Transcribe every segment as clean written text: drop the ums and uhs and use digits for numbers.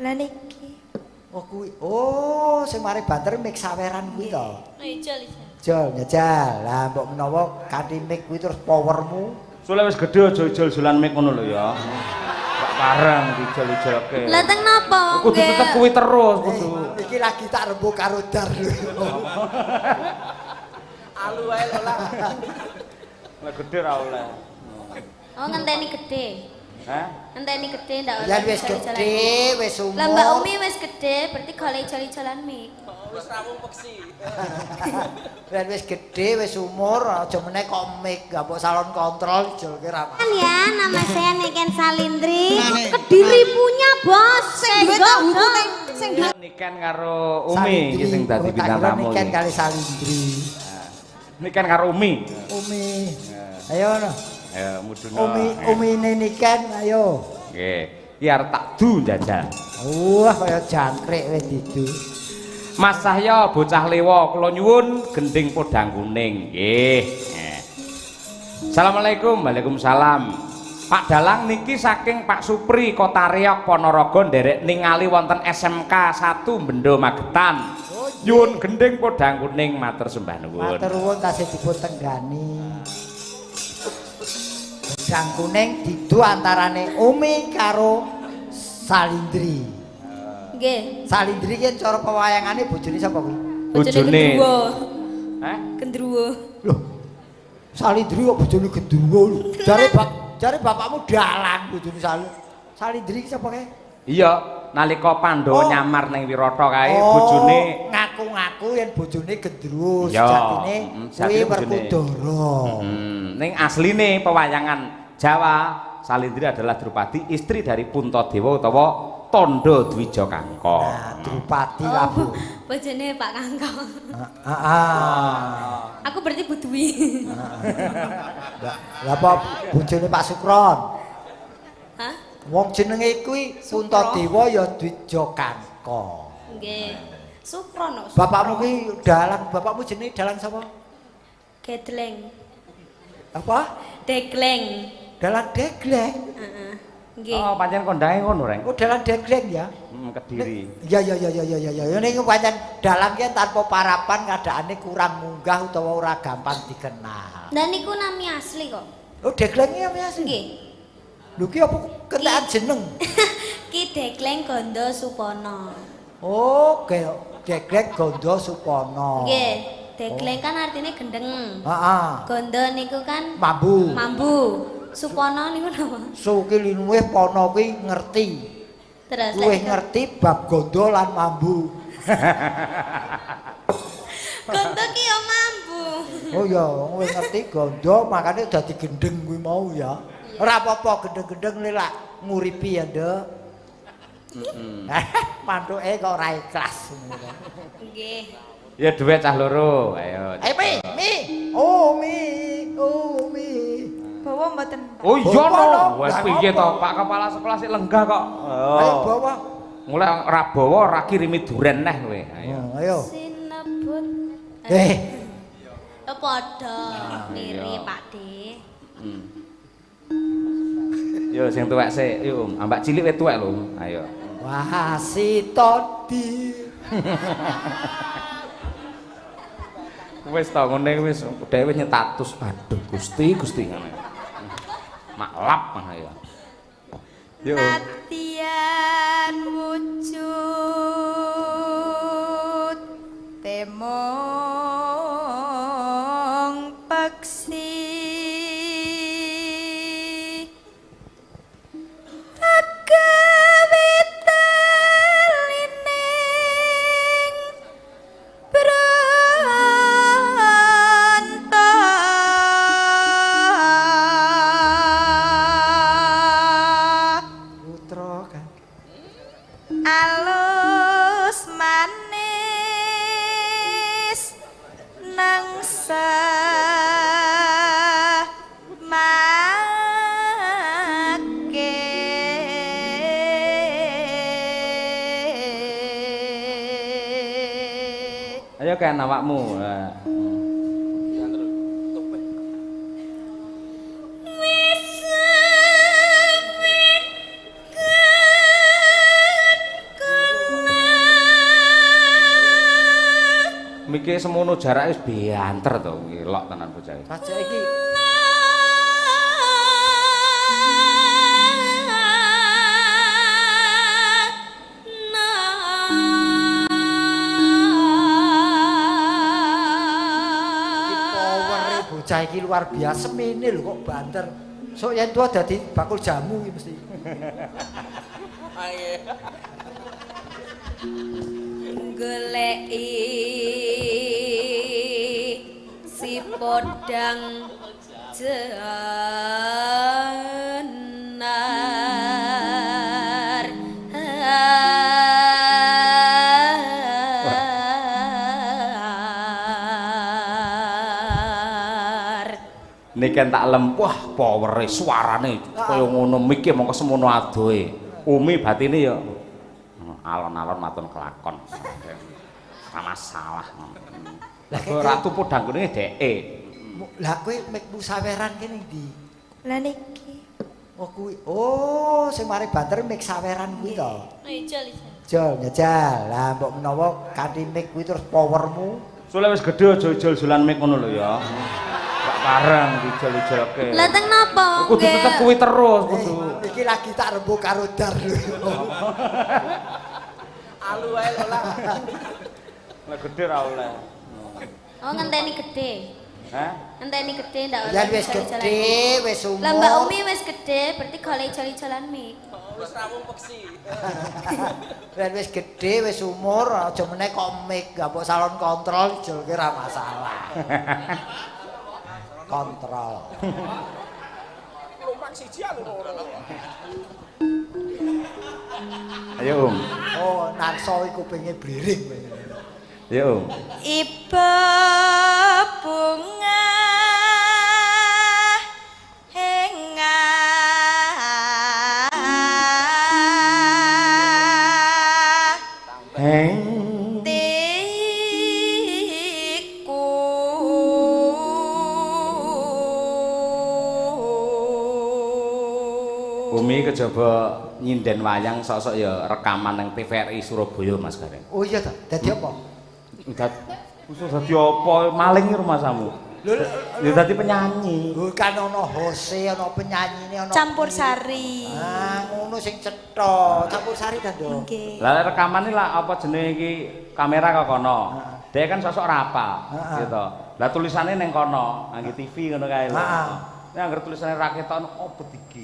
Lah niki. Oh kuwi. Oh, sing mari banter mik saweran kuwi to. Ijol ijol. Jol njajal. Lah mbok menawa kanthi mik kuwi terus powermu. Sule wis gedhe aja ijol-ijolan mik ngono lho ya. Gak pareng diijol-ijolke. Lah teng napa wong Kudu tetep kuwi terus kudu. Iki lagi tak rembug karo Dar lho. Alu wae lho lah. Lah gedhe ra oleh. Oh ngenteni gedhe. Hah? Ngenteni gedhe ndak oleh. Ya wis gedhe, wis umur. Lah Mbak Umi wis gedhe, berarti golek ijol-ijolan mik. Wis rawung peksi. Lah wis gedhe, wis umur, aja meneh kok mik, gak mbok salon kontrol ijolke ra. Kan ya, nama saya Niken Salindri. Kediri punya, Bos. Sing duwe tahu kuning, sing duwe Niken karo Umi iki sing dadi bintang tamu. Niken kali Salindri. Niken karo Umi. Umi. Ayo no. Ayo mudhun. Umi, Umine Niken ayo. Nggih. Iki arep tak du njajal. Wah, kaya jangkrik wis didu. Mas Cahya bocah lewa kula nyuwun gending podang kuning. Nggih. Assalamualaikum. Waalaikumsalam. Pak Dalang niki saking Pak Supri Kota Reok Ponorogo nderek ningali wonten SMK 1 Bendo Magetan. Oh, nyuwun gending podang kuning matur sembah nuwun. Matur nuwun tasih dipun tenggani. Podang kuning didu antarane Umi karo Salindri. Nggih. Salindri ki cara pewayangane bojone sapa kuwi? Bojone. Gendruwo. Hah? Gendruwo. Loh. Salindri kok bojone gendruwo lho. Jare bapakmu dalang bojone Salindri ki sapa kae? Iya, nalika Pandhawa Oh. nyamar ning Wirata kae bojone ngaku-ngaku yen bojone gendruwo Iya, sejatine kuwi sejatine bojone. Werkudara. Ning asline pewayangan Jawa, Salindri adalah Drupadi, istri dari Puntadewa utawa Tondo Dwija Kangka. Nah, Drupadi lah, Bu. Bojone Pak Kangko. Heeh. Aku berarti Bu Dwi. Lah apa bojone Pak Sukron? Hah? Wong jenenge kuwi Puntadewa ya Dwija Kangka. Nggih. Sukron kok. Bapakmu kuwi dalang, bapakmu jenenge dalang sapa? Gedleng. Apa? Degleng. Dalang degleng. Heeh. Nggih. Oh, pancen kondange ngono, Reng. Oh, dalang degleng ya. Kediri. Ya ya ya ya ya ya ya. Niku pancen dalang ki tanpa parapan keadaane kurang munggah utawa ora gampang dikenal. Lah niku nami asli kok. Oh, degleng iki apa asli? Nggih. Lho ki apa kentekan jeneng? Ki Degleng Gondo Supono. Oh, Degleng Gondo Supono. Nggih. Degleng kan artinya gendeng. Heeh. Gondo niku kan Mambu. Mambu. Supono niku napa? Su ki luwih pono kuwi ngerti. Terus Luwih ngerti bab gondo lan mambu. Gondo ki ya mambu. Oh ya, luwih ngerti gondo makane dadi gendeng kuwi mau ya. Ora apa-apa gendeng-gendeng lek nguripi ya, Nduk. Heeh. Mantuke kok ora ikhlas ngono. Nggih. Ya duwe cah loro. Ayo. Ayo Mi, Mi. Oh Mi, oh Mi. Bawa mboten. Oh iya Bawa no. no. Wes Lah piye ngopo? to Pak Kepala Sekolah sik lenggah kok. Ayo bawa. Mulai ora bawa ora kirimi duren neh kowe. Ayo. Oh, ayo. Sinebut. Eh, Oh, padha mirip iya. Pak De. Yo sing tuwek sik, yo ambak cilik wis tuwek lho. Ayo. Wasitodi. Wis to ngene wis dhewe nyetatus. Aduh Gusti, Gusti ngene. Maklap mah ya. Yo. Natian wujud temong peksi agawitelining branta. Putra kan. Alus manis nangsa make. Ayo kan awakmu. Wis suwe kan Mike semono jarake wis bianter to, ngelok tenan bocah iki. Sajake iki bocah iki luar biasa semene lho kok banter. Sok yen tuwa dadi bakul jamu iki mesti. Goleki si podang jenar. Niken tak lem, wah powere suarane kaya ngono mike mongko semono adohe. Umi batine ya alon-alon maton kelakon. Ora masalah. Lah ratu podang kuninge dheke. Lah kowe mek saweran kene ndi? Lah niki. Oh kuwi. Oh, sing mari banter mek saweran kuwi to. Ijol ijol. Jol njajal. Lah mbok menawa kanthi mik kuwi terus powermu. Sule wis gedhe aja ijol-ijolan mik ngono lho ya. Bareng dijol-ijolke. Lah teng napa? Kudu tetep kuwi terus kudu. Iki lagi tak rembug karo Dar lho. Alu wae lho lah. Lah gedhe ra oleh. Oh ngenteni gedhe. Hah? Ngenteni gedhe ndak oleh. Ya wis gedhe, wis umur. Lah Mbak Umi wis gedhe, berarti golek ijol-ijolan mik. Wis rawung peksi. Lah wis gedhe, wis umur, aja meneh kok mik, gak mbok salon kontrol ijolke ra masalah. Kontrol. Lumpang siji lho ora. Ayo, Om. Oh, narso iku kupinge bliring. Ayo, Om. Iba bunga heng Umi kejaba nyinden wayang sok-sok ya rekaman nang TVRI Surabaya Mas Gareng. Oh iya ta, dadi apa? Khusus dadi apa? Maling rumasamu. Lho, ya dadi penyanyi. Lho kan ana hose, ana penyanyine, ana campur sari. Ah, ngono sing cetha. Campur sari ta, Nduk? Nggih. Lah rekaman iki lah apa jenenge iki kamera kok kono. Dhek kan sosok ora apal, gitu. Lah tulisane ning kono, ngangge TV ngono kae lho. Nek anggere tulisane ra ketok opo iki?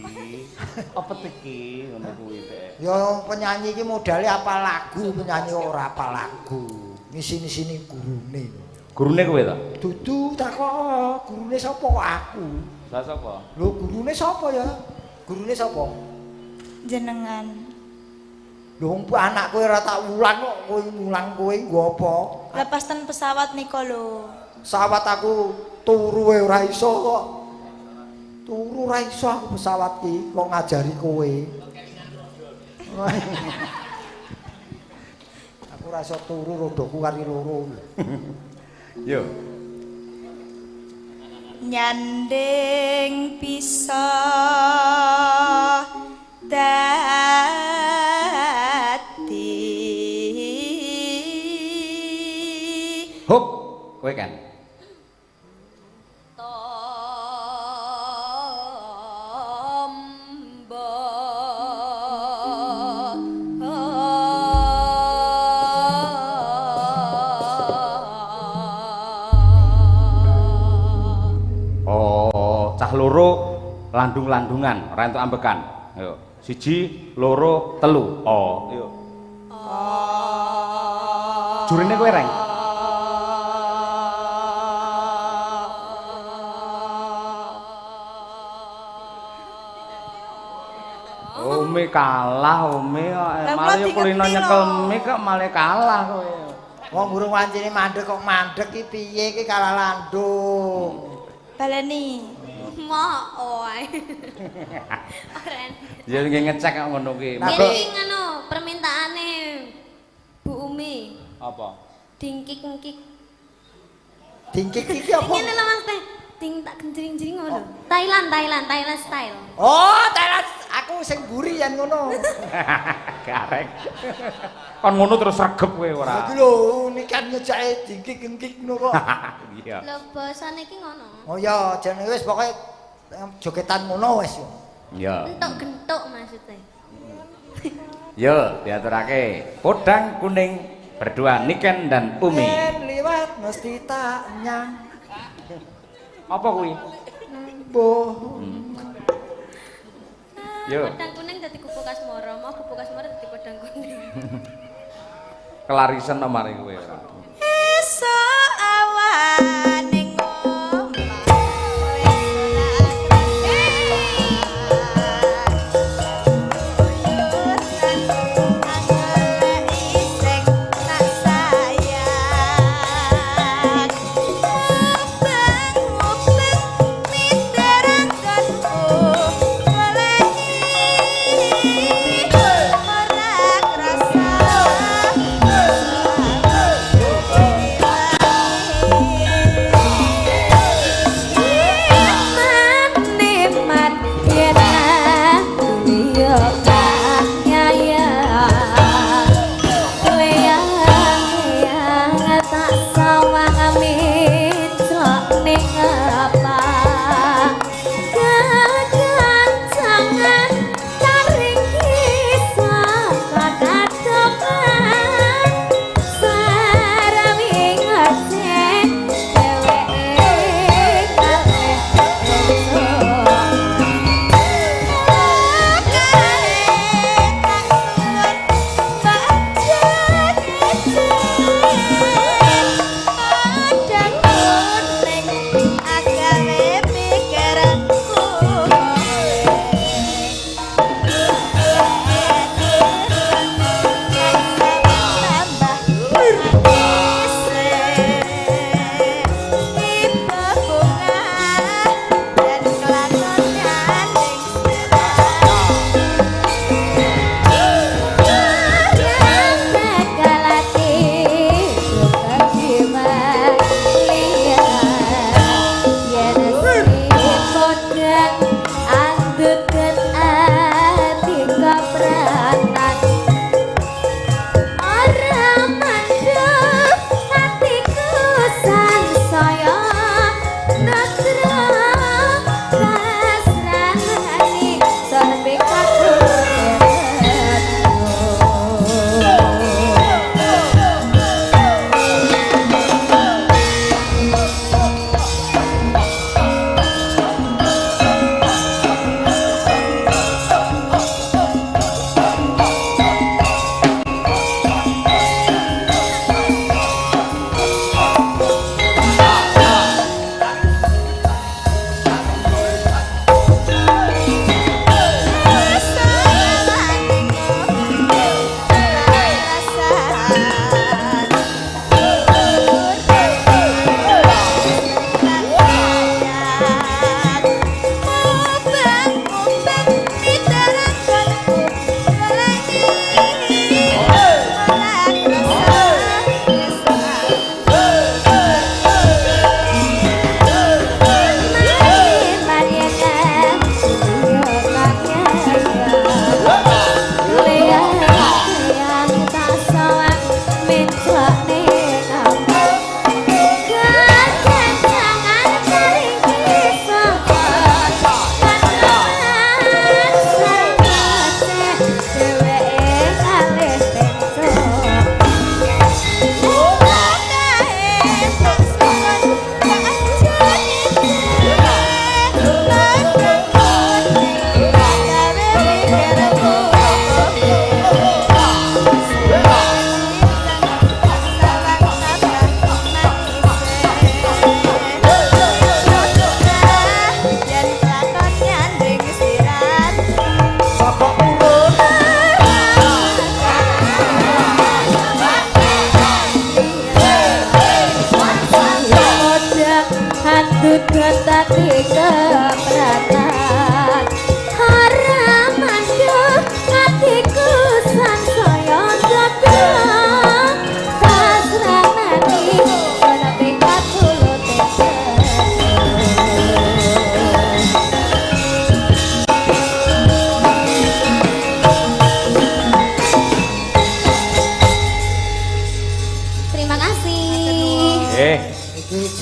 Apa iki ngono kuwi dhek. Ya penyanyi iki modale apal lagu, penyanyi ora apal lagu. Ngisini-sini gurune. Gurune kowe ta? Dudu takok gurune sapa kok aku? Lah sapa? Lho gurune sapa ya? Gurune sapa? Jenengan. Lho wong anak kowe ora tak wulang kok kowe mulang kowe nggo apa? Lepas ten pesawat nika lho. Pesawat aku turu wae ora iso kok. Turu ora iso aku pesawat ki kok ngajari kowe. Aku ora iso turu rodoku kari loro. Yo. Nyanding bisa dadi. Hop, kowe kan. Loro landung-landungan ora entuk ambekan. Ayo, 1 2 3. Oh, ayo. Jurine kowe reng. Umi kalah, Umi kok malah kulino nyekel mik kok malah kalah kowe. Wong burung wancine mandek kok mandek iki piye iki kalah landung. Baleni. Mok wae. Ora. Ya nggih ngecek kok ngono kuwi. Ngene iki ngono permintaane Bu Umi. Apa? Dingkik-ngkik. Dingkik iki apa? Ngene lho Mas Teh. Ding tak genjring-jring ngono. Thailand, Thailand, Thailand style. Oh, Thailand. Aku sing mburi yen ngono. Gareng. Kon ngono terus regep kowe ora. Iki lho, niken ngejake dingkik-dingkik ngono kok. Iya. Lho basane iki ngono. Oh iya, jenenge wis pokoke jogetan ngono wis. Iya. Entuk gentuk maksudnya. Yo, diaturake. Podang kuning berdua Niken dan Umi. Yen liwat mesti tak nyang. Apa kuwi? Mbuh. Yo. Podang kuning dadi gubuk asmara, mau gubuk asmara dadi podang kuning. Kelarisen mari kowe ora. Esuk awan ning omah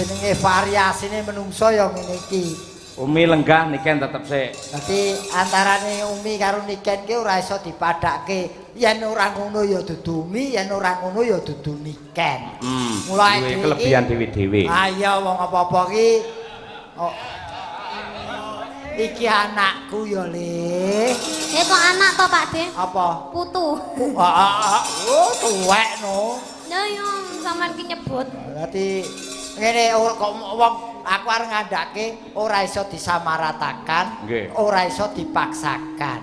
Jenenge variasine menungso ya ngene iki. Umi lenggah Niken tetep sik. Dadi antarane Umi karo Niken ki ora iso dipadhakke. Yen ora ngono ya dudu Umi, yen ora ngono ya dudu Niken. Mula duwe kelebihan dhewe-dhewe. Ah iya wong apa-apa ki. Oh. Iki anakku ya, Le. Eh kok anak to, Pak De? Apa? Putu. Oh, tuwek no. Lah yo sampean ki nyebut. Berarti ngene kok wong aku arep ngandhake ora iso disamaratakan, ora iso dipaksakan.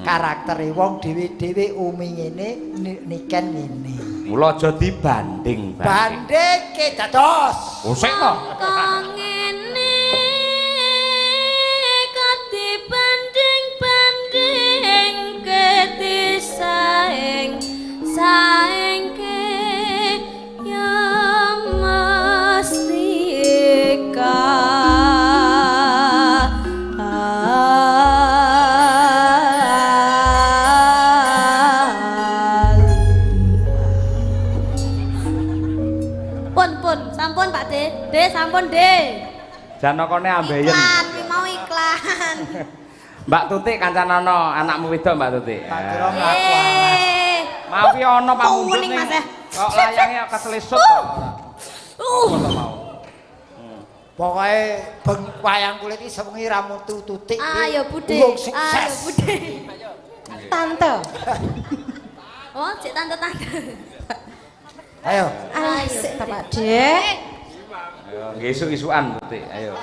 Karaktere wong dhewe-dhewe Umi ngene, Niken ngene. Mula aja dibanding-banding. Bandingke dados. Oh sik to. Kok ngene kok dibanding-bandingke disaing saingke ya mesti Pun sampun Pak De. De sampun De. Janakane ambeien. Iklan, kuwi mau iklan. Mbak Tutik kancanana anakmu wedok Mbak Tutik. Tak kira mlaku alas. Mawi ana pamundhut ning. Kok layange keselisut kok. Apa to mau? Pokoke wayang kulit iki sewengi ra mutu Tutik. Ayo Bude. Ayo Bude. Tante. Oh, cek tante-tante. Ayo. Asik ta Pak De. Ayo, nggih isuk-isukan Tutik. Ayo.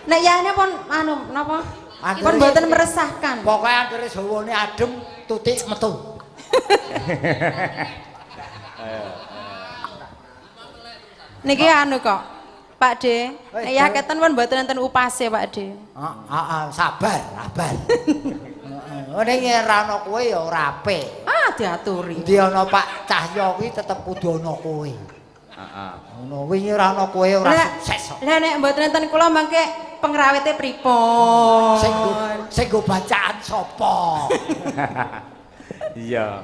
Nek yane pun anu napa? Pun mboten meresahkan. Pokoke anggere hawane adem Tutik metu. Ayo. Niki anu kok. Pak De, nek ya keten pun mboten enten upase Pak De. Heeh, sabar, sabar. Heeh, ning ora ana kowe ya ora apik. Ah, diaturi. Endi ana Pak Cahyo kuwi tetep kudu ana kowe. Heeh. Ngono wingi ora ana kowe ora sukses. Lah nek mboten enten kula mangke pengrawite pripun? Sing nggo bacaan sapa? Iya.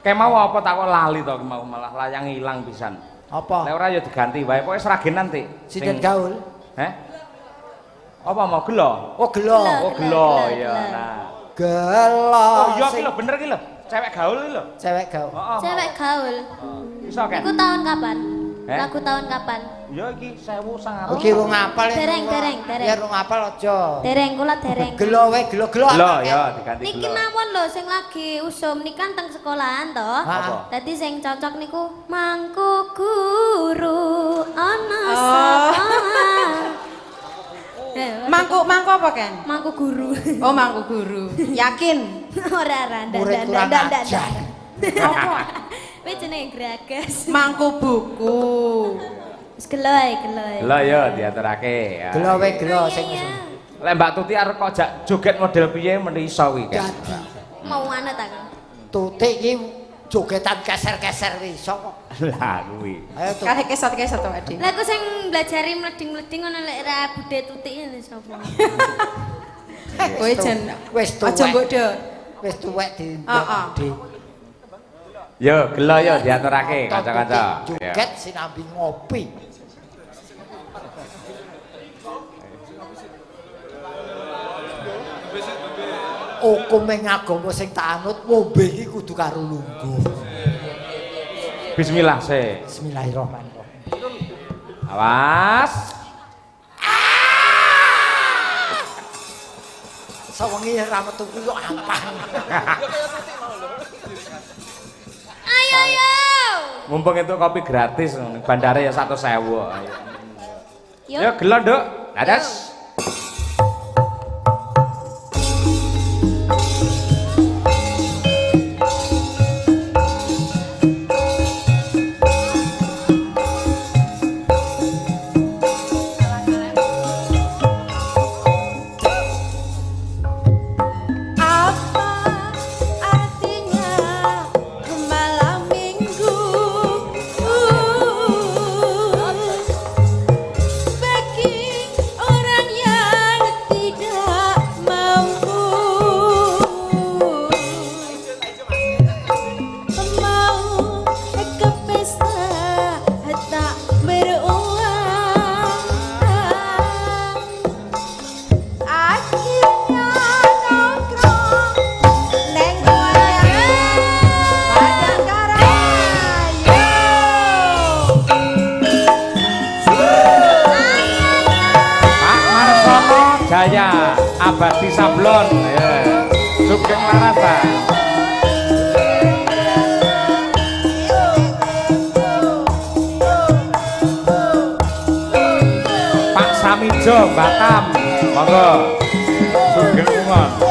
Kae mau apa tak kok lali to mau malah layang ilang pisan. Apa? Nek ora ya diganti wae, pokoke seragenan Tik. Sinden gaul. Heh? Apa mau gelo? Oh gelo. Oh gelo ya. Nah. Gelo. Oh iya ki lho bener ki lho. Cewek gaul ki lho. Cewek gaul. Cewek gaul. Iso kan? Iku tahun kapan? Lagu tahun kapan? Ya iki 1900. Iki rung apal. Dereng, dereng, dereng. Ya rung apal aja. Dereng kula dereng. Gelo wae, gelo-gelo. Gelo ya diganti gelo. Niki mawon lho sing lagi usum niki kan teng sekolahan to. Dadi sing cocok niku mangku guru ana sekolah. Mangku mangku apa Ken? Mangku guru. Oh, mangku guru. Yakin? Ora ora ndak ndak ndak ndak. Apa? Wis jenenge gragas. Mangku buku. Wis gelo ae, gelo ae. Gelo ya diaturake. Gelo wae gelo sing Lek Mbak Tuti arep kok jak joget model piye meni iso kuwi kan. Mau anut aku. Tuti iki jogetan keser-keser kuwi iso kok. Lah kuwi. Ayo Tut. Kalih kesot-kesot to, Pak De. Lah aku sing mblajari mleding-mleding ngono lek ra Bude Tuti ngene sapa. Kowe jan wis tuwek. Aja mbok do. Wis tuwek di. Yo gelo yo diaturake kanca-kanca. Joget sinambi ngopi. Hukume agama sing tak anut ngombe iki kudu karo lungguh. Bismillah sik. Bismillahirrahmanirrahim. Awas. Sawengi ra metu kuwi kok ampan. Ayo ayo. Mumpung itu kopi gratis bandare ya 100.000. Yo gelo, Nduk. Dadas. Bagi orang Abadi Sablon. Ya. Sugeng Larasa. Pak Samijo Batam. Monggo. Sugeng Ungon.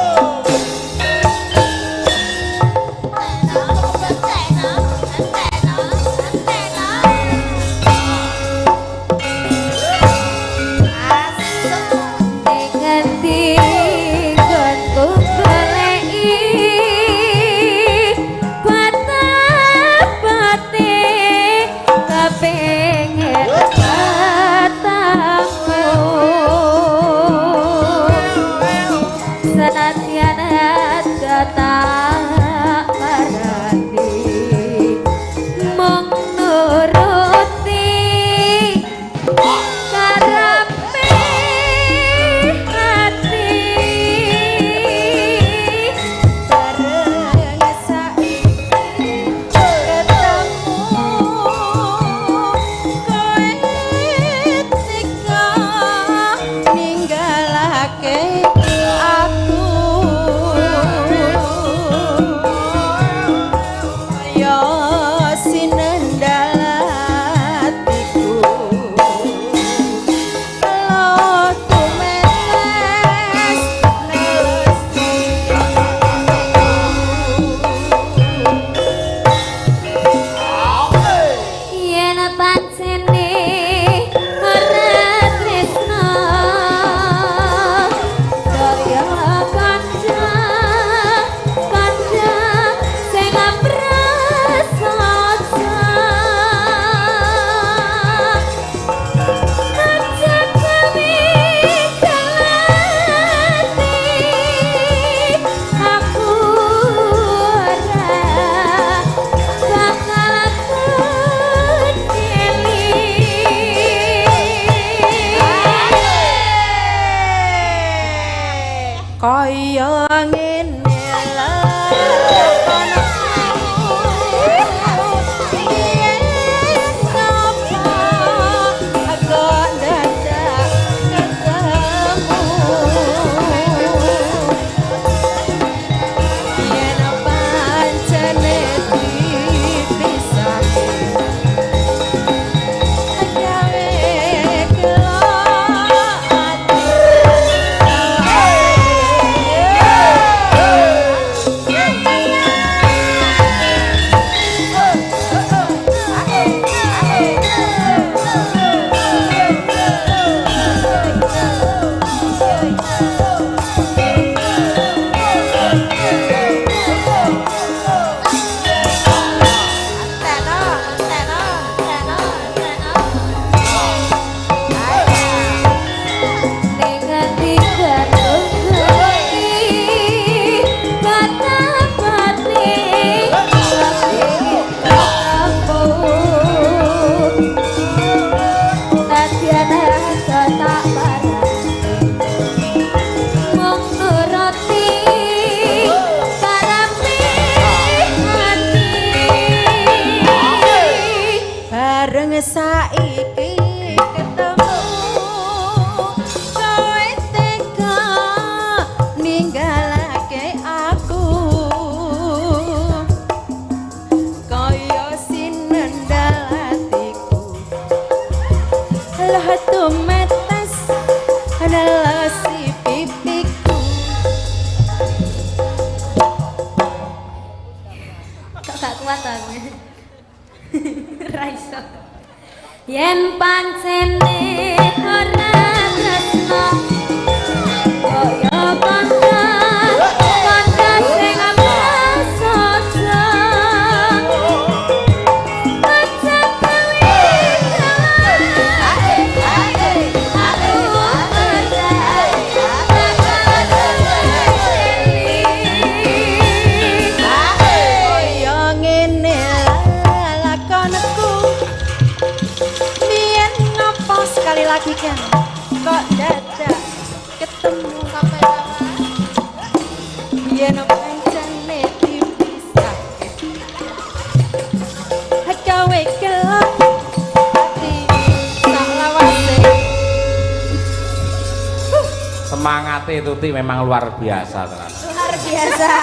Semangate Tuti memang luar biasa tenan. Luar biasa.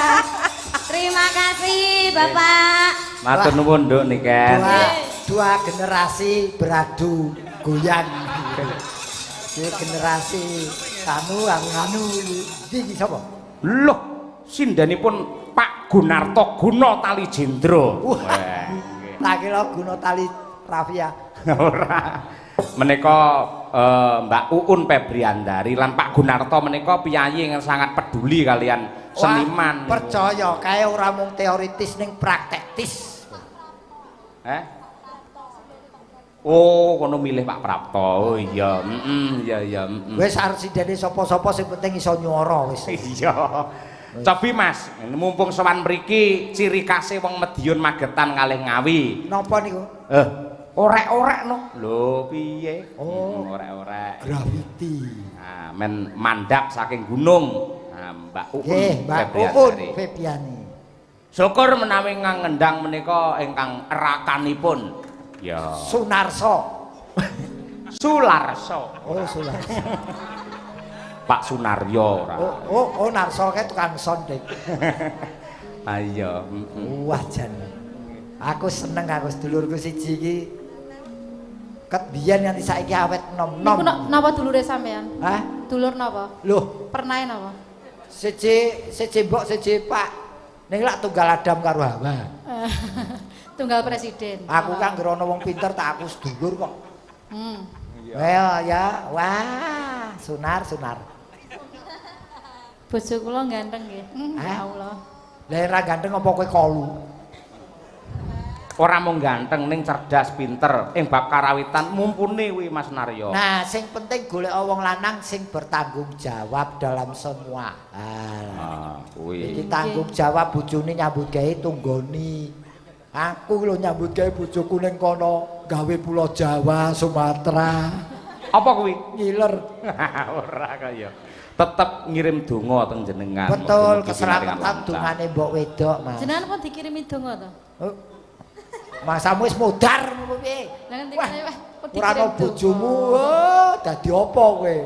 Terima kasih Bapak. Matur nuwun Nduk Niken. Dua generasi beradu goyang. Dua generasi anu aku anu iki sapa? Loh, sindenipun Pak Gunarto Guna Tali Jendra. Wah. Tak kira Guna Tali Rafia. Ora. Menika Mbak Uun Febriandari lan Pak Gunarto menika piyayi ingkang sangat peduli kalian seniman. Wah, percaya kae ora mung teoritis ning praktektis. Eh? Oh, kono milih Pak Prapto. Oh iya, iya iya. Wis arep sindene sapa-sapa sing penting iso nyuara wis. Iya. Cobi Mas, mumpung sowan mriki ciri khase wong Madiun Magetan kalih Ngawi. Napa niku? Orek-orek no. Lho, piye? Oh, orek-orek. Graffiti. Nah, men mandap saking gunung. Nah, Mbak Uun. Nggih, Mbak Uun Febriani. Syukur menawi ngendang menika ingkang rakanipun. Ya. Sunarso. Sularso. Oh, Sularso. Pak Sunaryo ora. Oh, Narso kae tukang sound, Dik. Ah iya, Wah, jan. Aku seneng aku sedulurku siji iki. Ket biyen nganti saiki awet nom-nom. Niku napa dulure sampean? Hah? Dulur napa? Loh, pernae napa? Siji siji mbok siji Pak. Ning lak tunggal Adam karo Hawa. Tunggal presiden. Aku kan ngrono wong pinter tak aku sedulur kok. Ya ya, wah, Sunar Sunar. Bojo kula ganteng nggih. Ya Allah. Lah ora ganteng apa kowe kolu? Ora mung ganteng ning cerdas pinter ing bab karawitan mumpuni kuwi Mas Naryo. Nah, sing penting golek wong lanang sing bertanggung jawab dalam semua hal. Ah, kuwi. Iki tanggung jawab bojone nyambut gawe tunggoni. Aku lho nyambut gawe bojoku ning kono gawe Pulau Jawa, Sumatera. Apa kuwi? Ngiler. Ora kaya. Tetep ngirim donga teng jenengan. Betul, keselamatan dongane mbok wedok, Mas. Jenengan pun dikirimi donga to? Oh. Masamu wis modar ngono piye? Lah ngendikane ora ana bojomu, oh, dadi apa kowe?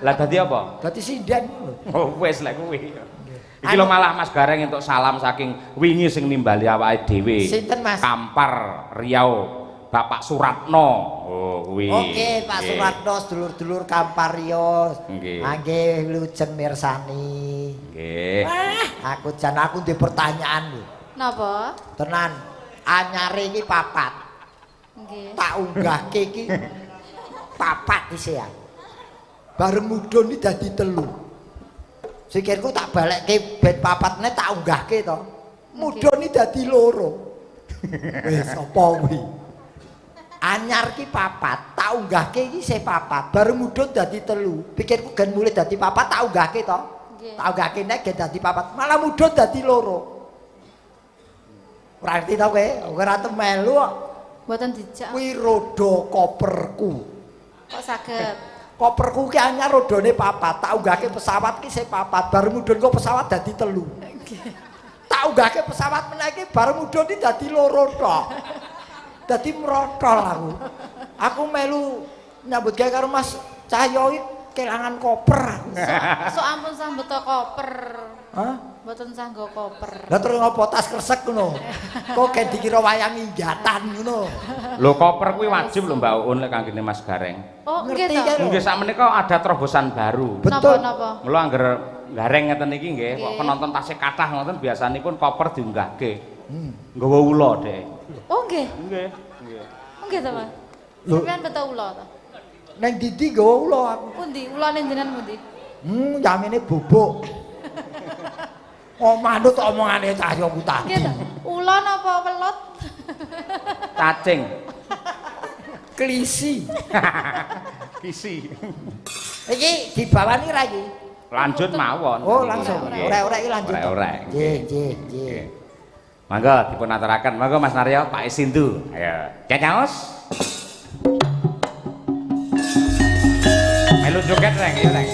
Lah dadi apa? Dadi sinden. Oh wis lek kuwi. Iki lho malah Mas Gareng entuk salam saking wingi sing nimbali awake dhewe. Sinten Mas? Kampar Riau, Bapak Suratno. Oh kuwi. Oke, Pak Suratno sedulur-dulur Kampar Riau. Nggih. Nggih lujeng mirsani. Nggih. Aku jan aku ndek pertanyaan lho. Napa? Tenan. Anyare iki papat. Nggih. Tak unggahke iki papat isih ya. Bareng mudhun iki dadi telu. Sikirku tak balekke ben papatne tak unggahke to. Mudhun iki dadi loro. Wis apa kuwi? Anyar ki papat, tak unggahke iki isih papat. Bareng mudhun dadi telu. Pikirku gen mulih dadi papat tak unggahke to. Tak unggahke nek gen dadi papat, malah mudhun dadi loro. Ora ngerti to kowe, ora melu kok. Mboten dijak. Kuwi roda koperku. Kok saged? Koperku ki anyar rodane papat, tak unggahke pesawat ki sing papat, bar mudhun kok pesawat dadi telu. Tak unggahke pesawat meneh iki bar mudhun iki dadi loro tok. Dadi mrotol aku. Aku melu nyambut gawe karo Mas Cahyo iki kelangan koper aku. Sok ampun sah beto koper. Hah? Mboten sah nggo koper. Lah terus ngopo tas kresek ngono? Kok gen dikira wayang injatan ngono. Lho koper kuwi wajib lho Mbak Uun lek kanggene Mas Gareng. Oh, nggih to. Nggih sakmenika ada terobosan baru. Betul. Napa napa? Mula angger Gareng ngeten iki nggih, kok penonton tasih kathah ngoten biasanipun koper diunggahke. Nggawa ula dhek. Oh nggih. Nggih. Nggih. Nggih to, Mas. Sampeyan beto ula to? Neng ndi nggawa ula aku? Pundi? Ulane jenengan pundi? Yamene bubuk. Oh manut omongane Cahyo ku tadi. Nggih to. Ula napa welut? Cacing. Klisi. Kisi. Iki dibawani ra iki? Lanjut mawon. Oh, langsung. Orek-orek iki lanjut. Orek-orek. Nggih, nggih, nggih. Mangga dipun aturaken. Mangga Mas Naryo, Pak Sindu. Ayo, cacaos. Melu joget reng, ya reng.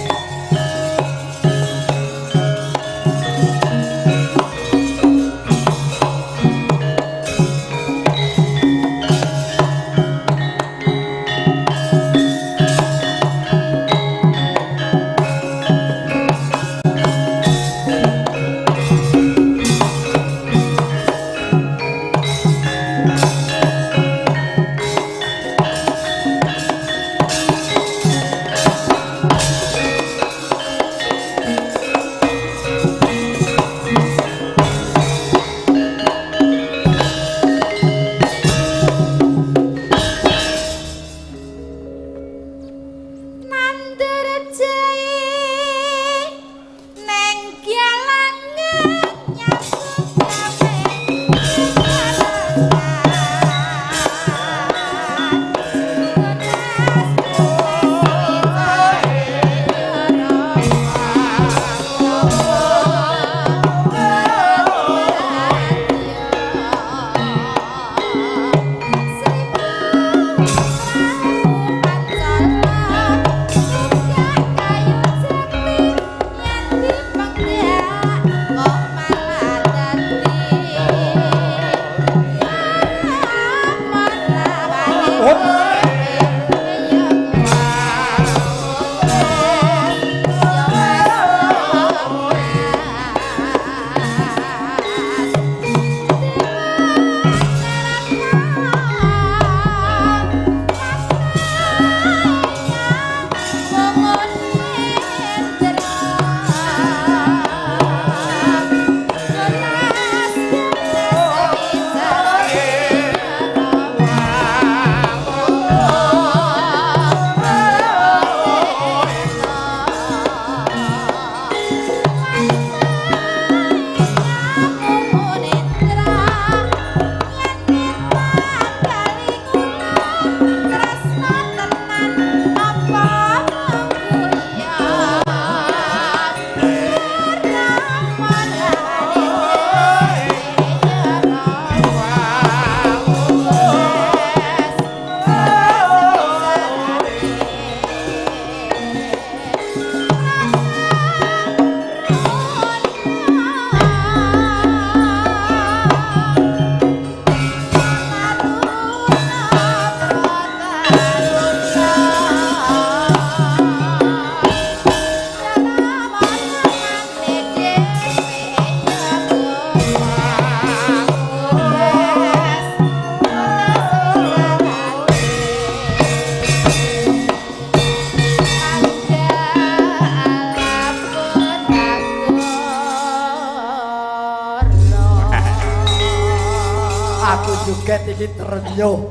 Aku joget iki trenyuh.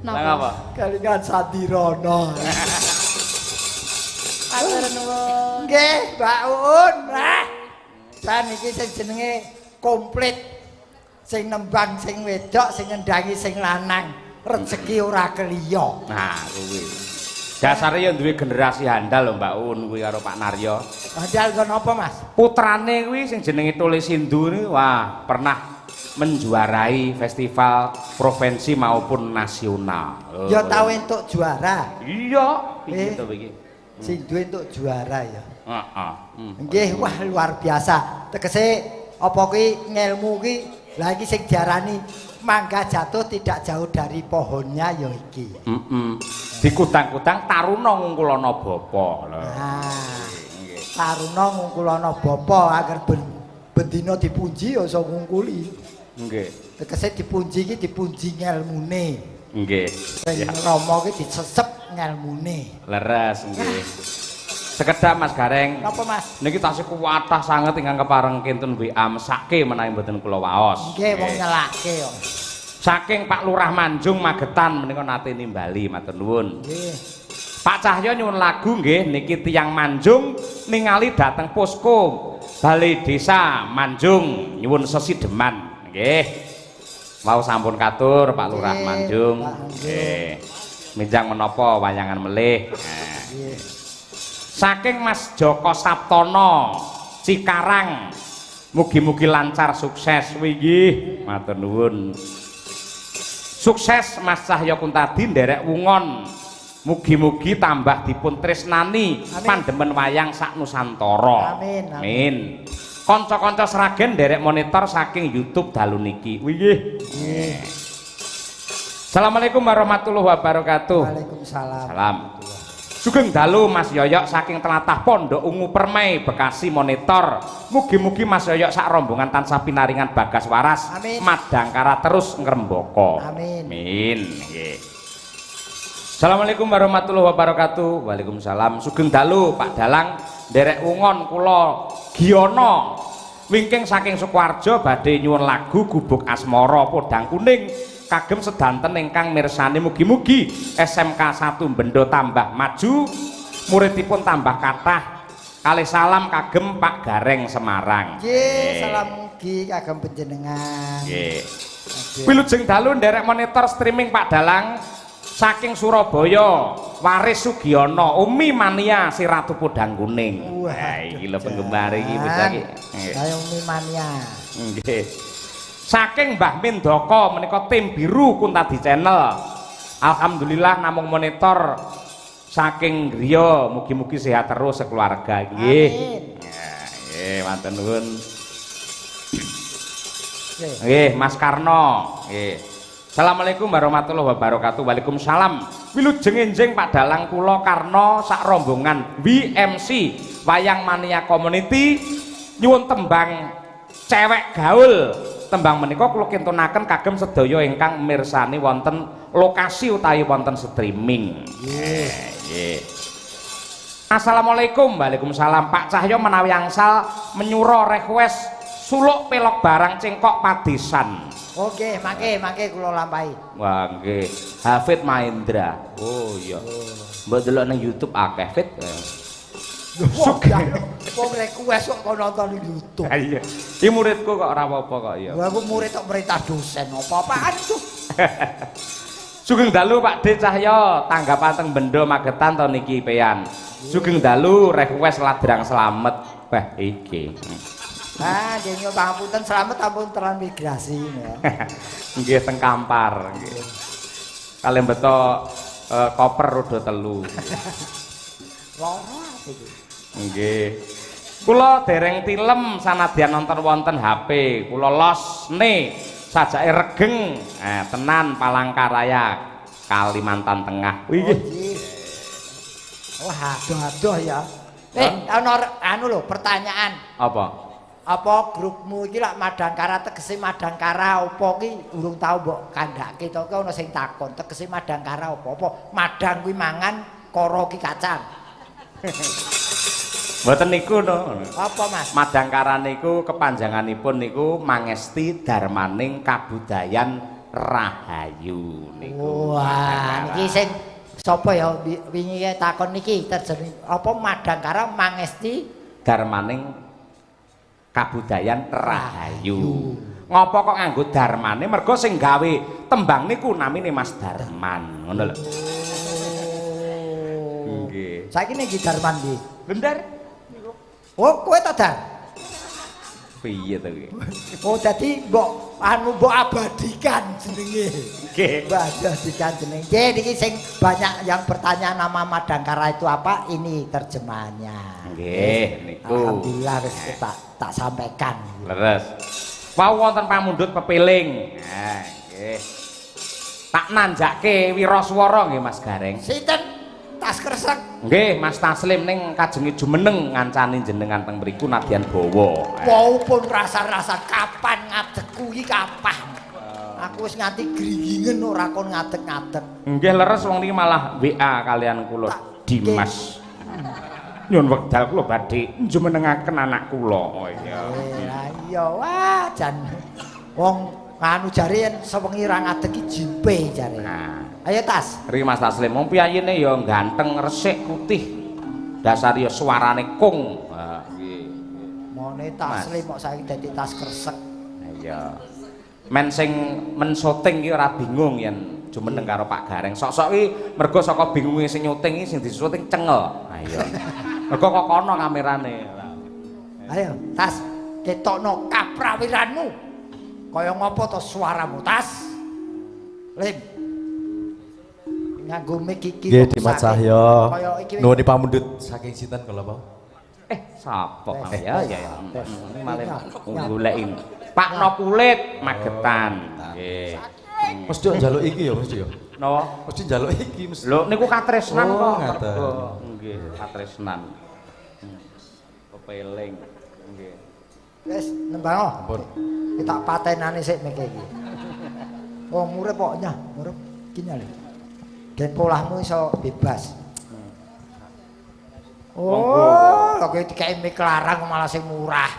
Napa? Apa? Kelingan Sandirono. Matur nuwun. Nggih, Mbak Uun. Nah. Jan iki sing jenenge komplit. Sing nembang sing wedok, sing ngendangi sing lanang. Rezeki ora keliya. Nah, kuwi. Dasare ya duwe generasi handal lho Mbak Uun kuwi karo Pak Naryo. Handal kok napa, Mas? Putrane kuwi sing jenenge Tole Sindu niku wah, pernah menjuarai festival provinsi maupun nasional. Oh, ya tau entuk juara. Iya, piye to iki? Sindu entuk juara ya. Heeh. Nggih, wah luar biasa. Tegese apa kuwi ngelmu kuwi lha iki sing diarani mangga jatuh tidak jauh dari pohonnya ya iki. Heeh. Dikudang-kudang taruna ngungkulana bapa lho. Nah, taruna ngungkulana bapa agar bendina dipunji ya iso ngungkuli. Nggih. Tegese dipunji iki dipunji ngelmune. Nggih. Sing Rama iki disesep ngelmune. Leres nggih. Sekedap Mas Gareng. Napa Mas? Niki tasih kuwatah sanget ingkang kepareng kintun WA mesake menawi mboten kula waos. Nggih wong nyelake kok. Saking Pak Lurah Manjung Magetan menika nate nimbali matur nuwun. Nggih. Pak Cahyo nyuwun lagu nggih niki tiyang Manjung ningali dateng posko Balai Desa Manjung nyuwun sesideman nggih. Wau sampun katur Pak Lurah Manjung. Nggih. Minjang menapa wayangan melih. Nggih. Saking Mas Joko Saptono Cikarang mugi-mugi lancar sukses winggih matur nuwun. Sukses Mas Cahyo Kuntadi nderek wungon mugi-mugi tambah dipun tresnani pandemen wayang sak Nusantara. Amin. Amin. Kanca-kanca Sragen nderek monitor saking YouTube dalu niki winggih. Assalamualaikum warahmatullahi wabarakatuh. Waalaikumsalam. Salam. Sugeng dalu Mas Yoyok saking tlatah Pondok Ungu Permai Bekasi Monitor. Mugi-mugi Mas Yoyok sak rombongan tansah pinaringan bagas waras. Amin. Madangkara terus ngrembaka. Amin. Amin. Nggih. Assalamualaikum warahmatullahi wabarakatuh. Waalaikumsalam. Sugeng dalu Pak Dalang, nderek wungon kula Giyono. Wingking saking Sukoharjo badhe nyuwun lagu Gubuk Asmara Podang Kuning kagem sedanten ingkang mirsani, mugi-mugi SMK 1 Bendo tambah maju, muridipun tambah kathah. Kalih salam kagem Pak Gareng Semarang. Nggih, salam mugi kagem panjenengan. Nggih. Wilujeng dalu nderek monitor streaming Pak Dalang saking Surabaya, Waris Sugiono, Umi Mania si Ratu Podang Kuning. Wah, iki lho penggemar iki bocah iki. Ayo Umi Mania. Nggih. Saking Mbah Mindoko menika tim biru Kuntadi Channel. Alhamdulillah namung monitor saking griya, mugi-mugi sehat terus sekeluarga nggih. Amin. Nggih, matur nuwun. Nggih, Mas Karno. Nggih. Assalamualaikum warahmatullahi wabarakatuh. Waalaikumsalam. Wilujeng enjing Pak Dalang, kula Karno sak rombongan WMC Wayang Mania Community nyuwun tembang Cewek Gaul. Tembang menika kula kintunaken kagem sedaya ingkang mirsani wonten lokasi utawi wonten streaming. Nggih. Nggih. Assalamualaikum. Waalaikumsalam. Pak Cahyo menawi angsal menyura request suluk pelok barang cengkok padesan. Oke, mangke kula lampahi. Wah, nggih. Hafid Mahendra. Oh iya. Mbok delok nang YouTube akeh, Fit. Sugih. Wong request kok nonton YouTube. Ha iya. Iki muridku kok ora apa-apa kok iya. Lha aku murid kok merintah dosen apa-apaan itu. Sugeng dalu Pak D Cahyo, tanggapan teng Bendo Magetan to niki peyan. Sugeng dalu request Ladrang Slamet. Bah iki. Ah, nggih nyuwun pangapunten, Slamet ampun transmigrasi ya. Nggih teng Kampar nggih. Kalih beto koper roda 3. Loro ati iki. Nggih. Kula dereng tilem sanadyan nonton wonten HP, kula losne sajake regeng. Tenan Palangkaraya, Kalimantan Tengah. Wih. Oh, adoh-adoh ya. Ana anu lho pertanyaan. Apa? Apa grupmu iki lak Madangkara, tegese Madangkara apa ki urung tau mbok kandhake to ki ana sing takon tegese Madangkara apa? Apa madang kuwi mangan, kara ki kacang. Mboten niku no. Apa Mas? Madangkara niku kepanjanganipun niku Mangesti Darmaning Kabudayan Rahayu niku. Wah, niki sing sapa ya wingi takon niki terjemah apa Madangkara Mangesti Darmaning Kabudayan Rahayu. Ngopo kok nganggo darmane? Mergo sing gawe tembang niku namine Mas Darman, ngono lho. Nggih. Saiki ning Darman ndi? Bentar. Oh, kowe ta, Dar? Piye to iki? Oh, dadi mbok anu mbok abadikan jenenge. Nggih. Mbok abadikan jenenge. Nggih, niki sing banyak yang bertanya nama Madangkara itu apa? Ini terjemahannya. Nggih, niku. Alhamdulillah wis tak sampaikan. Leres. Wau wonten pamundhut pepiling. Nah, nggih. Tak nanjake wiraswara nggih Mas Gareng. Sinten? Tas kresek. Nggih, Mas Taslim ning kajenge jumeneng ngancani jenengan teng mriku nadyan bawa. Wau pun rasa-rasa kapan ngadegku iki kapan. Aku wis nganti gringgingen ora kon ngadeg-ngadeg. Nggih leres wong niki malah WA kalian kula Dimas. Nyuwun wekdal kula badhe njumenengaken anak kula. Oh iya. Lah iya wah jan wong anu jare yen sewengi ra ngadeg iki jimpe jare. Nah. Ayo Tas. Ri Mas Taslim wong piyayine ya ganteng resik putih. Dasar ya suarane kung. Ha nggih. Mone Taslim kok saiki dadi tas kresek. Iya. Men sing men syuting ki ora bingung yen jumeneng karo Pak Gareng. Sok-sok ki mergo saka bingunge sing nyuting iki sing disuting cengel. Ha iya. Mergo kok kono kamerane. Ayo Tas, ketokno kaprawiranmu. Kaya ngopo to suaramu Tas? Lim. Nganggo mic iki. Nggih Dimas Cahyo. Nuwun pamundhut saking sinten kala wau? Sapa? Ya ya ya. Malah goleki. Pak No Kulit Magetan. Nggih. Mesti kok njaluk iki ya mesti ya. Napa? Mesti njaluk iki mesti. Lho niku katresnan Oh, kok. ngaten. Nggih, katresnan. Kepeling. Nggih. Wis nembang. Ampun. Kita patenane sik meke iki. Oh, murep kok nyah, murep iki nyale. Ben polahmu iso bebas. Oh, lha kowe dikeki mik larang malah sing murah.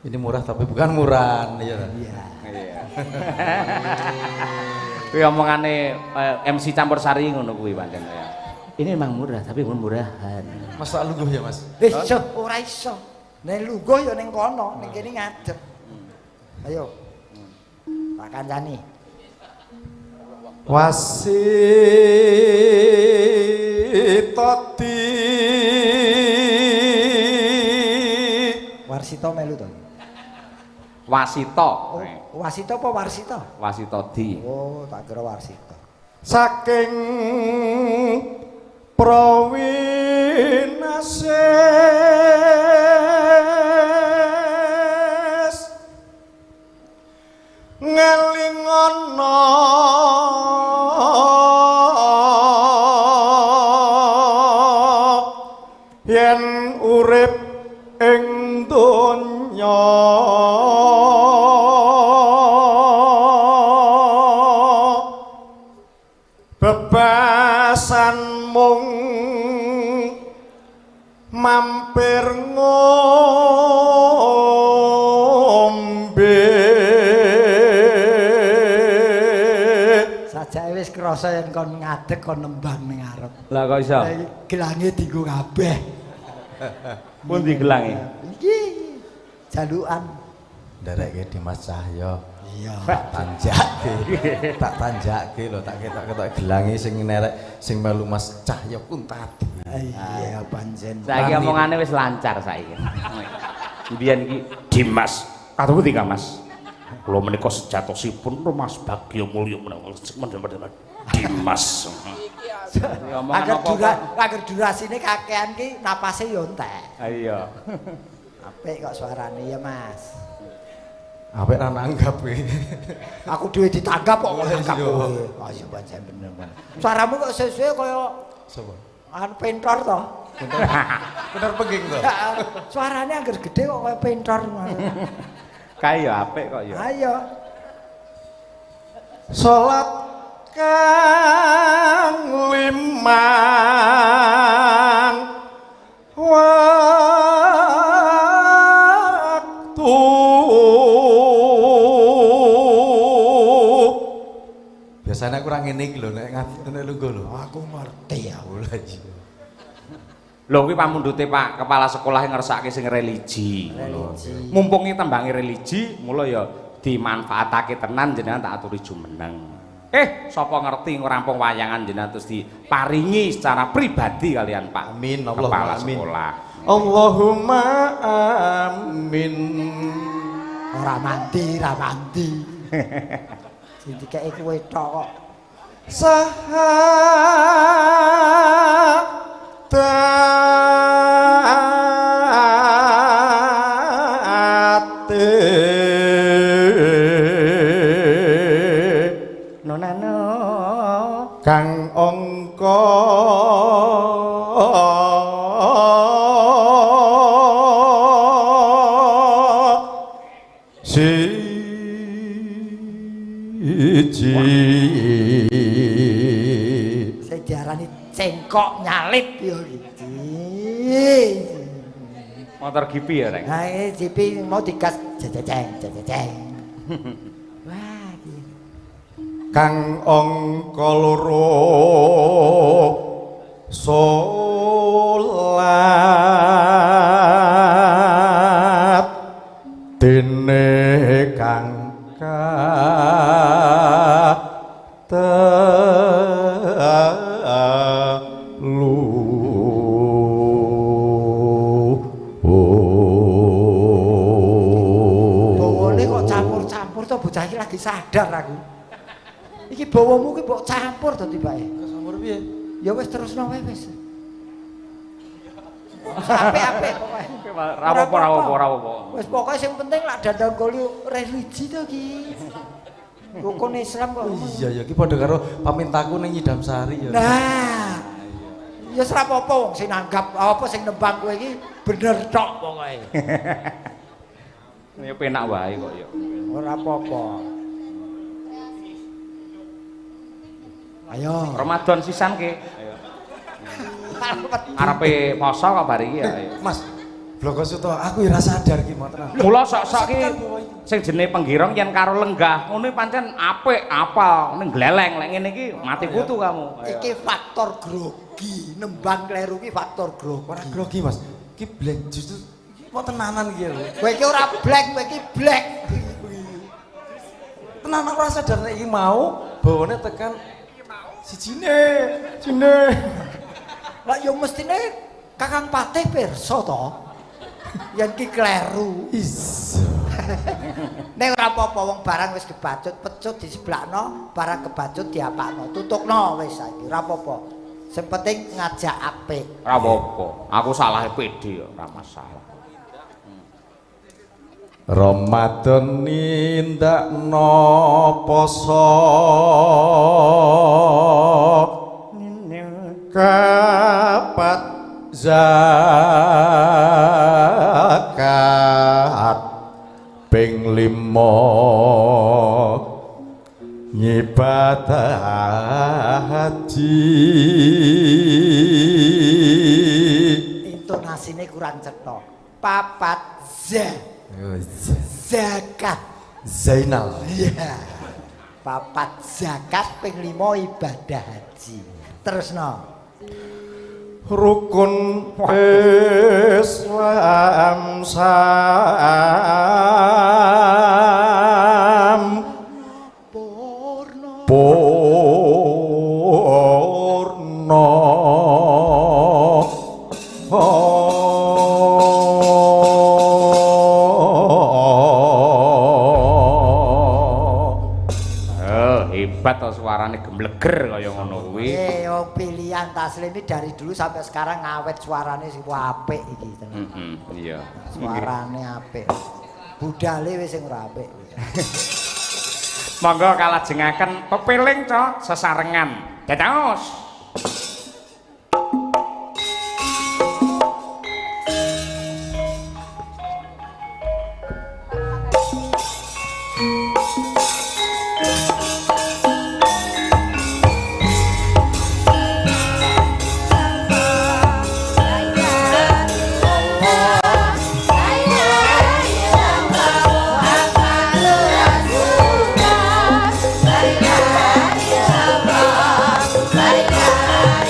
Ini murah tapi bukan murahan ya. Iya. Iya. Kuwi omongane MC Campur Sari ngono kuwi pancen ya. Ini memang murah tapi bukan murahan. Mas tak lungguh ya, Mas. Wis iso ora iso. Nek lungguh ya ning kono, ning kene ngadeg. Ayo. Tak kancani. Wasitati Warsita melu to. Wasita. Oh, Wasita apa Warsita? Wasita di. Oh, tak kira Warsita. Saking Prawinasis ngelingono yen urip ing donya bebasan mung mampir ngombe. Sajake wis krasa yen kon ngadeg kon nembang ning ngarep. Lah kok iso? Lah iki gelange dienggo kabeh. Pundi gelange? Iki jalukan. Nderekke Dimas Cahyo. Iya. Tak tanjake. Tak tanjake lho, tak ketok-ketok gelange sing nerek sing melu Mas Cahyo Kuntadi. Iya pancen. Saiki omongane wis lancar saiki. Mbiyen iki Dimas, kados pundi Kang Mas? Kula menika sejatosipun Mas Bagyo Mulya menawa Dimas. Agar agar durasine kakean ki napase yo entek. Iya. Apik kok suarane ya, Mas. Apik ra nanggap kuwi. Aku dhewe ditanggap kok nanggap kowe. Oh iya pancen bener. Suaramu kok sesuai kaya sapa? Anu pentor to. Pentor pengging to. Suarane angger gedhe kok kaya pentor. Kae ya apik kok ya. Ayo. Salat kang limang waktu. Biasanya aku ora ngene iki lho nek ngadeg lungguh lho. Aku ngerti ya. Lha iya. Lho kuwi pamundhute Pak Kepala Sekolah ngersake sing religi. Religi. Mumpungi tembange religi, mula ya dimanfaatake tenan jenengan tak aturi jumeneng. Sapa ngerti ngrampung wayangan jenengan terus diparingi secara pribadi kalian Pak. Amin, Kepala Allahumma amin. Sekolah. Allahumma amin. Ora mandi, ora mandi. Sing dikeki kowe tok kok. Sahadate Nonano kang angka siji. Sing diarani cengkok nyalip ya iki. Motor GP ya, Reng. Nah, iki GP mau digas jejeng jejeng. Wah, iki. Kang angka loro salat dene kang katelu. Bawane kok campur-campur to bocah iki lagi sadar aku. Iki bawamu ki mbok campur to tibake. Campur piye? Ya wis terusno wae wis. Apik-apik pokoke. Ora apa-apa, ora apa-apa, ora apa-apa. Wis pokoke sing penting lak dandang goli religi to ki. Rukun Islam kok. Iya ya, iki padha karo pamintaku ning Nyidam Sari ya. Nah. Ya ora apa-apa wong sing nanggap apa sing nembang kowe iki bener tok pokoke. Ya penak wae kok ya. Ora apa-apa. Ayo. Ramadan sisan ke. Ayo. Arepe poso kok bar iki ya. Ayo. Mas, Bloko Suto, aku ora sadar ki mau tenan. Mula sok-sok ki sing jenenge penggirong yen karo lenggah ngono pancen apik apal ning gleleng lek ngene iki mati kutu kamu. Ayo. Iki faktor grogi, nembang kleru ki faktor grogi. Ora grogi, Mas. Ki blank justru iki mau tenanan iki lho. Kowe iki ora black, kowe iki black. Tenan aku ora sadar nek iki mau bawane tekan sijine, jine. Lah ya mestine Kakang Patih pirsa to. Yen ki kleru. Is. Nek ora apa-apa wong barang wis kebacut, pecut diseblakno, barang kebacut diapakno. Tutukno wis saiki ora apa-apa. Sing penting ngajak apik. Ora apa-apa. Aku salah pede ya, ora masalah. Ramadan nindakno poso kapat zakat ping 5 ngibadah haji. Intonasine kurang cetha. Papat za. Zakat Zainal. Iya. Papat zakat ping 5 ibadah haji. Terusno. Rukun Islam sam purna. Hebat to suarane gemleger kaya ngono kuwi. Wong pilihan Taslim ini dari dulu sampai sekarang ngawet suarane sing apik iki tenan. Heeh, iya. Suarane apik. Budale wis sing ora apik. Monggo kalajengaken pepeling to sesarengan. Dados. La ilaha illallah.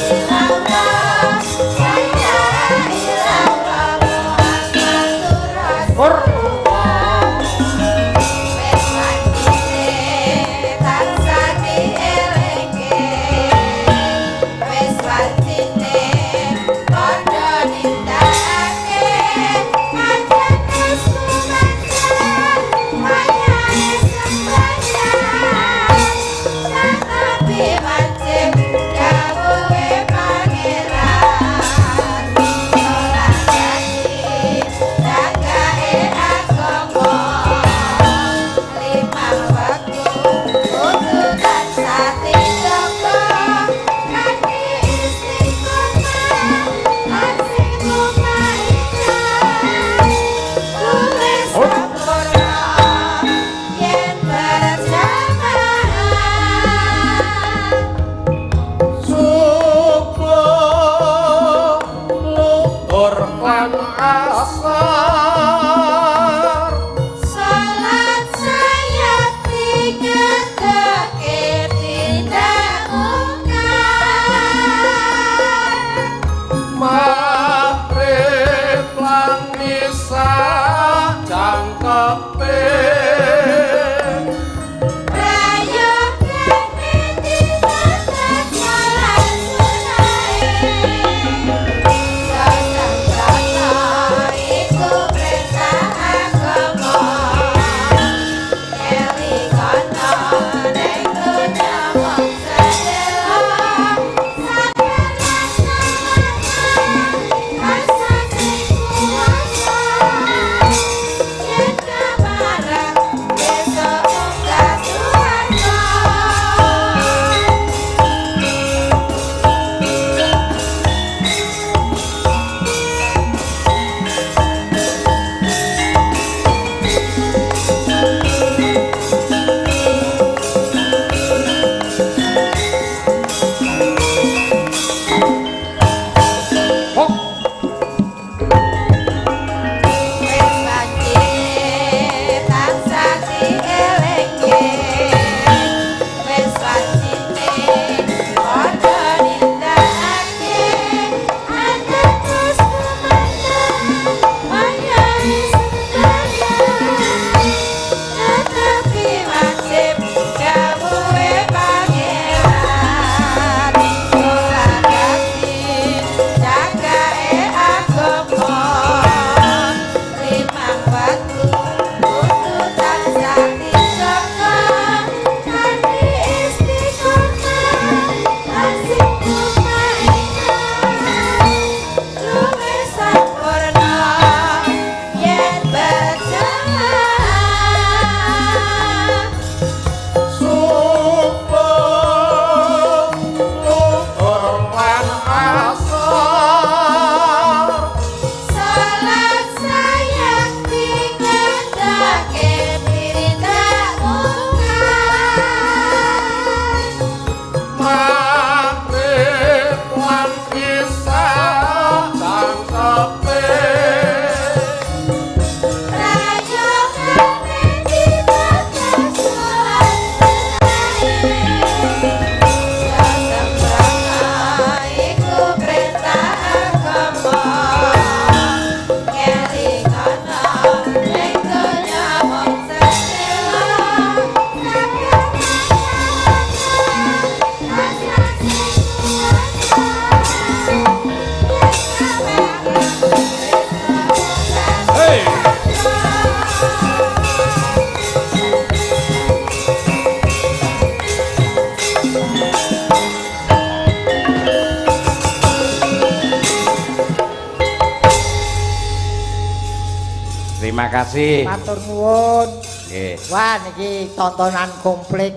Terima kasih. Matur nuwun. Nggih. Wah niki tontonan komplit.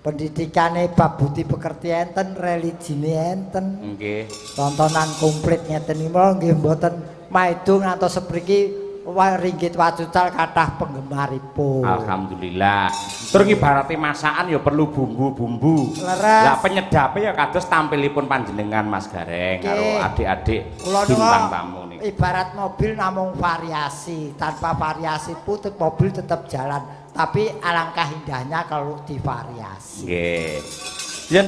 Pendidikane bab budi pekerti enten, religine enten. Nggih. Tontonan komplit ngeten iki nggih mboten maido ngantos sepriki ringgit wacucal kathah penggemaripun. Alhamdulillah. Tur ibarate masakan ya perlu bumbu-bumbu. Leres. Lah penyedape ya kados tampilipun panjenengan Mas Gareng karo adik-adik bintang tamu niku. Ibarat mobil namung variasi, tanpa variasi pun mobil tetap jalan. Tapi alangkah indahnya kalau divariasi. Nggih.